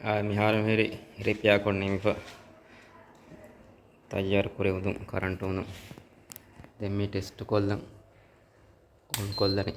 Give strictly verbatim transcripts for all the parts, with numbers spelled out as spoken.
އާ، މިހާރު މިހިރީ ރިޕެއާކޮށް ނިމިފަ. ތައްޔާރު ކުރި އުނދުން، ކަރަންޓު އުނދުން. ދެން މި ޓެސްޓް ކޮށްލަން، އޮން ކޮށްލަނީ.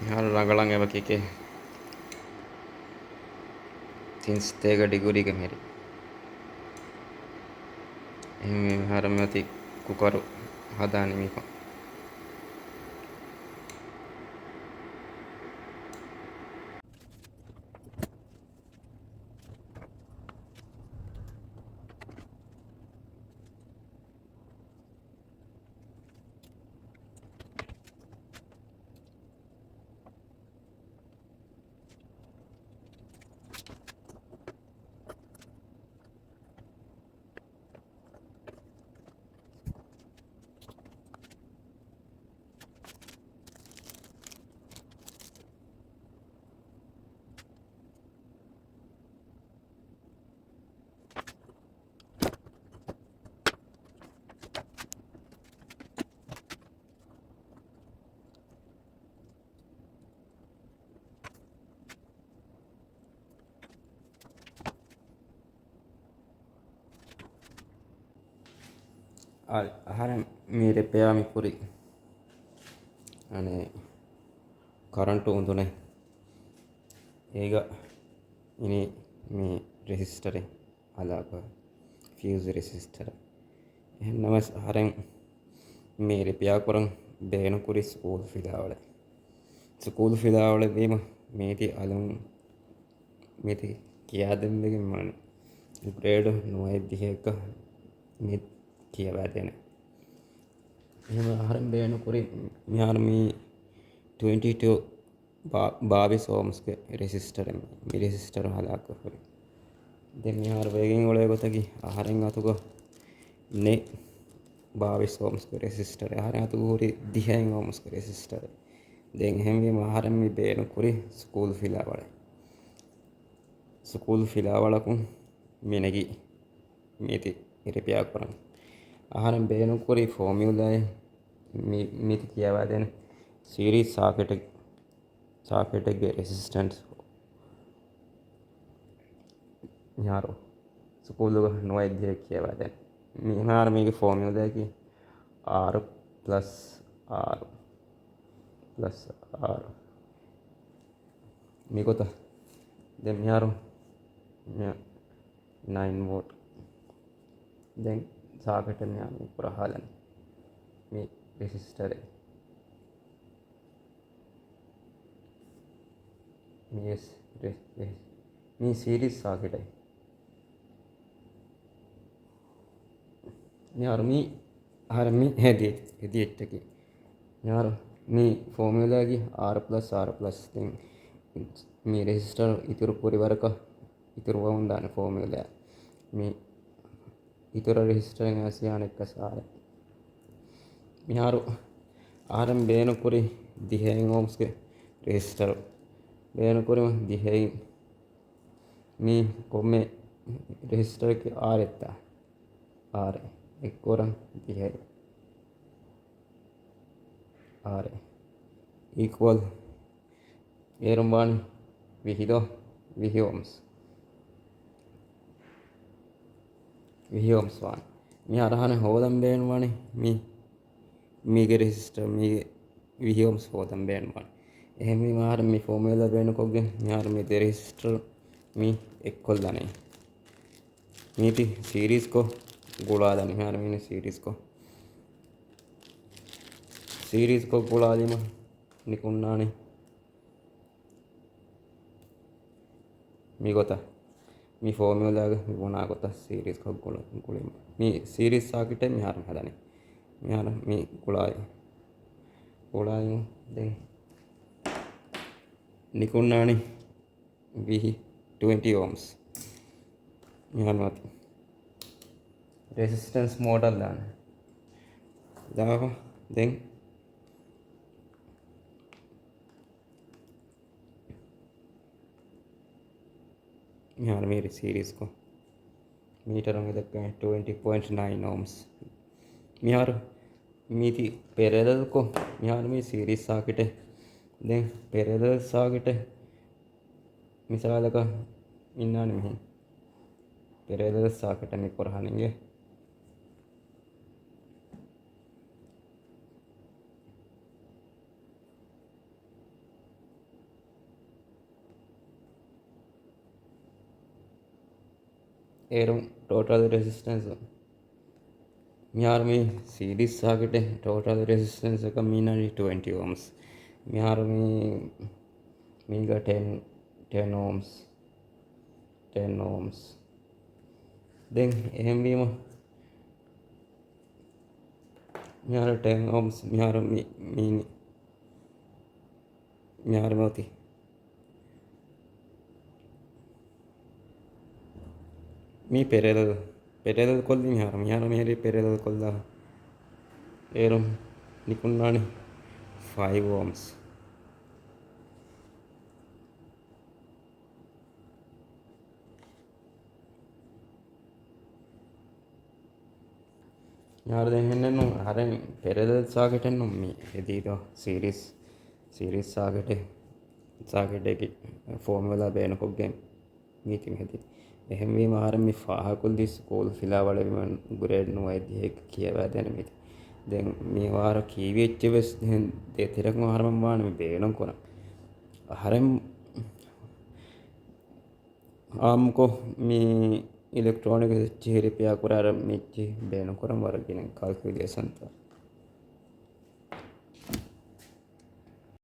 މިހާރު ރަނގަޅަށް އެބަ ކިކޭ. ތިން ސަތޭކަ ޑިގުރީގަ މިހިރީ. އެހެންވެ މިހާރު މިއޮތީ ކުކަރު ހަދާ ނިމިފަ. އަ-، އަހަރެން މި ރިޕެއާ މި ކުރި އަނެއް ކަރަންޓު އުނދުނެއް. އޭގަ އިނީ މި ރެސިސްޓަރެއް ހަލާކު، ފިއުޒް ރެސިސްޓަރ. އެހެންނަމަވެސް އަހަރެން މި ރިޕެއާ ކުރަން ބޭނުންކުރީ ސްކޫލް ފިލާވަޅެއް. ސްކޫލް ފިލާވަޅެއް ވީމަ މީތި އަލުން މީތި ކިޔާދެންވެގެން ވާނެ. ގްރޭޑް ނުވައެއް ދިހައެއްގަ މި ކިޔަވާދޭނެ. އެހެން އަހަރެން ބޭނުންކުރީ މިހާރު މި ޓްވެންޓީ ޓޫ ބާ-، ބާވީސް އޯމްސްގެ ރެސިސްޓަރެއް، މި ރެސިސްޓަރު ހަލާކުވެފައި. ދެން މިހާރު ވެގެން އުޅޭ ގޮތަކީ އަހަރެން އަތުގަ ނެތް ބާވީސް އޯމްސްގެ ރެސިސްޓަރެއް، އަހަރެން އަތުގަ ހުރީ ދިހައެއް އޯމްސްގެ ރެސިސްޓަރެއް. ދެން އެހެންވީމަ އަހަރެން މި ބޭނުންކުރީ ސްކޫލް ފިލާވަޅެއް. ސްކޫލް ފިލާވަޅަކުން މި ނެގި މީތި ރިޕެއާ ކުރަން. އަހަރެން ބޭނުންކުރީ ފޯމިއުލާއެއް މި-، މީތި ކިޔަވާދޭނެ ސީރީޒް ސާކެޓެއް، ސާކެޓެއްގެ ރެސިސްޓެންސް މިހާރު ސްކޫލުގަ ނުވައެއް ދިހައެއް ކިޔަވާދޭނެ. މިހާރު މީގެ ފޯމިއުލާއަކީ އާރު ޕްލަސް އާރު ޕްލަސް އާރު. މިގޮތަށް ދެން މިހާރު މި ނައިން ވޯޓް. ދެން ސާކެޓެއް މިހާރު މި ކުރަހާލަނީ މި ރެސިސްޓަރެއް. މި ވެސް ރެ-، ރެ-، މީ ސީރީޒް ސާކެޓެއް. މިހާރު މީ އަހަރެން މި ހެދި-، ހެދި އެއްޗަކީ. މިހާރު މީ ފޯމިއުލާގެ އާރު ޕްލަސް އާރު ޕްލަސް. ދެން މި ރެސިސްޓަރު އިތުރު ކުރި ވަރަކަށް އިތުރުވަމުން ދާނެ ފޯމިއުލާ. މި އިތުރަށް ރެސިސްޓަރެއް އައިސް އަނެއްކަސް އާރެއް. މިހާރު އަހަރެން ބޭނުންކުރި ދިހައެއް އޯމްސްގެ ރެސިސްޓަރު. ބޭނުންކުރި ދިހައެއް. މީ ކޮންމެ ރެސިސްޓަރެއްގެ އާރެއްތަ؟ އާރެއް. އެއްކޮރަން ދިހައެއް. އާރެއް އީކުއަލް އޭރުން ވާނީ ވިހި ދޯ؟ ވިހި އޯމްސް. ވިހި އޯމްސް ވާނެ. މިހާރު އަހަރެން ހޯދަން ބޭނުންވާނީ މި، މީގެ ރެސިސްޓަރ، މީގެ ވިހި އޯމްސް ހޯދަން ބޭނުންވާނެ. އެހެންވީމަ އަހަރެން މި ފޯމިއުލާ ބޭނުންކޮށްގެން މިހާރު މި ދެ ރެސިސްޓަރު މި އެއްކޮށްލަނީ. މީތި ސީރީޒްކޮށް ގުޅާލަނީ. މިހާރު މީނި ސީރީޒްކޮށް. ސީރީޒްކޮށް ގުޅާލީމަ ނިކުންނާނީ މިގޮތަށް. މި ފޯމިއުލާގެ މި ބުނާ ގޮތަށް ސީރީޒްކޮށް ގުޅު-، ގުޅީމަ. މި ސީރީޒް ސާކިޓެއް މިހާރު ހަދަނީ. މިހާރު މި ގުޅާއި. ގުޅާއި ދެން ނިކުންނާނީ ވިހި، ޓުވެންޓީ އޯމްސް. މިހާރު މަތި ރެސިސްޓެންސް މޯޑަލް ދާނެ. ދާފަ ދެން މިހާރު މީރި ސީރީޒްކޮށް މީޓަރުން ދައްކަނީ ޓުވެންޓީ ޕޮއިންޓް ނައިން އޯމްސް. މިހާރު މީތި ޕެރެލަލްކޮށް، މިހާރު މީ ސީރީޒް ސާކިޓެއް. ދެން ޕެރެލަލް ސާކިޓެއް މިސާލަކަށް އިންނާނެ މިހެން. ޕެރެލަލް ސާކިޓެއް މި ކުރަހަނިންގެ. އޭރު ޓޯޓަލް ރެސިސްޓެންސް، މިހާރު މި ސީރީޒް ސާކިޓެއް ޓޯޓަލް ރެސިސްޓެންސް އަކަށް މީނަނީ ޓުވެންޓީ އޯމްސް. މިހާރު މި، މީގަ ޓެން، ޓެން އޯމްސް، ޓެން އޯމްސް. ދެން އެހެންވީމަ، މިހާރު ޓެން އޯމްސް، މިހާރު މި، މީނި، މިހާރު މި އޮތީ. މީ ޕެރެލަލް، ޕެރެލަލް ކޮށްލީ މިހާރު، މިހާރު މިހިރީ ޕެރެލަލް ކޮށްލާ. އޭރު ނިކުންނާނީ ފައިވް އޯމްސް. މިހާރު ދެން ހެންނެއްނު އަހަރެން ޕެރެލަލް ސާކިޓެއްނު މި ހެދީދޯ ސީރީސް، ސީރީސް ސާކިޓެއް، ސާކިޓެއްގެ ފޯމިއުލާ ބޭނުންކޮށްގެން މީތި މި ހެދީ. އެހެންވީމަ އަހަރެން މި ފާހަގަކޮށްލީ ސްކޫލް ފިލާވަޅެއްވީމަ ގްރޭޑް ނުވައެއް ދިހައެއް ކިޔަވައިދޭނެ މީތި. ދެން މި ވާރަށް ކީއްވެ އެއްޗެއް ވެސް ދެން ދޭތެރެކުން އަހަރެމެން ވާނެ މި ބޭނުން ކުރަން. އަހަރެން އާއްމުކޮށް މި އިލެކްޓްރޯނިކް އެއްޗިހި ރިޕެއާ ކުރާއިރަށް މި އެއްޗިހި ބޭނުންކުރަން ވަރަށް ގިނަ ކާލްކިއުލޭޝަންތައް.